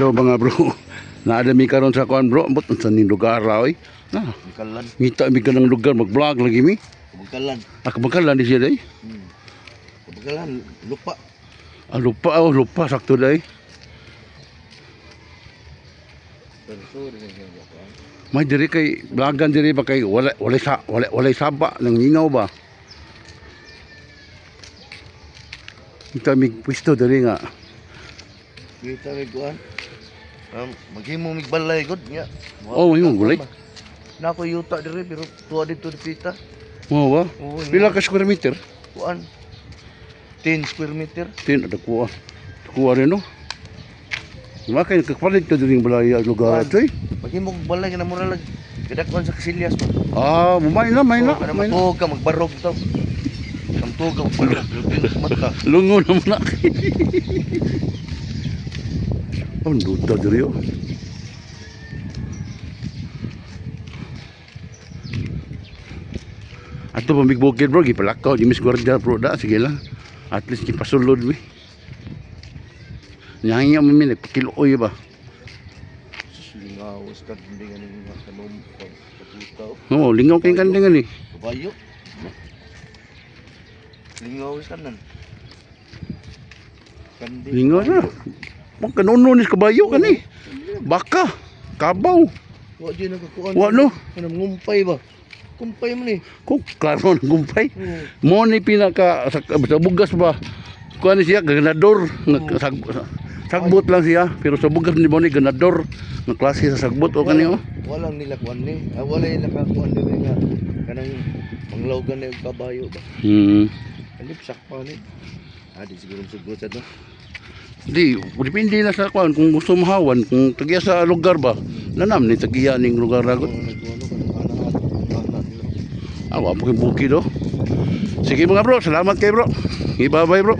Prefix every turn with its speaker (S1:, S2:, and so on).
S1: So mga bro, naa mi karon sa kuan, bro, ambot unsa ning lugar ra oy. Na,
S2: Bangkalan.
S1: Ngita mi kanang lugar, mag-vlog lagi mi.
S2: Bangkalan.
S1: Ah, Bangkalan di siya day.
S2: Bangkalan, lupa.
S1: Ah, lupa oh, lupa sakto day.
S2: Pero sorry na siya kuan.
S1: May diri kay vlogan diri ba kay wala wala sa wala walay saba nang ingaw ba. Ngita mi pwesto diri nga.
S2: Kita mig kuan. Maghimo mig balay gud nya.
S1: Oh, mahimong gulay.
S2: Na ako yuta diri pero tuwa dito di pita.
S1: Mo ba?
S2: Oo,
S1: Pila ka square meter?
S2: Kuan. 10 square meter.
S1: Tin ada kuha. Kuha rin no. Makay nagkapalit ka diri balay lugar
S2: Kuan.
S1: atoy.
S2: Maghimo og balay kana mura lag kadakuan sa kasilyas ba.
S1: Ah, may na, may na,
S2: Oh, kana
S1: may na.
S2: matuog ka magbarog to. Kamtuog ka magbarog, pero mata.
S1: Lungo na mo na. Oh, duda diri oh. Ato pa mig bukid, bro, gipalakaw di mis gwardiya, bro, da sige lang. At least gipasulod mi. Nyanya mo mi nagpakiluoy ba.
S2: Sus, lingaw sa kandingan ng mga kanom kaputaw.
S1: Oh, lingaw kay kandingan ni.
S2: Kabayo. Lingaw sa kanan. Kanding.
S1: Lingaw na. Magkanuno ni kabayo kani. Baka, kabaw.
S2: Wa di nakakuan.
S1: Wa no.
S2: Kanang ngumpay ba? Kumpay man eh.
S1: Kung klaro ng gumpay.
S2: Oo.
S1: Mo ni pinaka sa bugas ba. Kuan ni siya ganador nga sagbot lang siya pero sa bugas ni mo ni ganador nga klase sa sagbot o kani oh.
S2: Walang nila kuan ni. Ah, wala nila kakuan diri nga kanang panglawgan na yung kabayo ba. Alip sakpa ni. Ah, di siguro sugod sa to.
S1: Di depende na sa kuan kung gusto mo hawan kung tagiya sa lugar ba. Nanam ni tagiya ning lugar ragot.
S2: Oo, nagkuano kanang anak anak nila.
S1: Ah, wa po kay bukid oh. Sige mga bro, salamat kay bro. Bye bye, bro.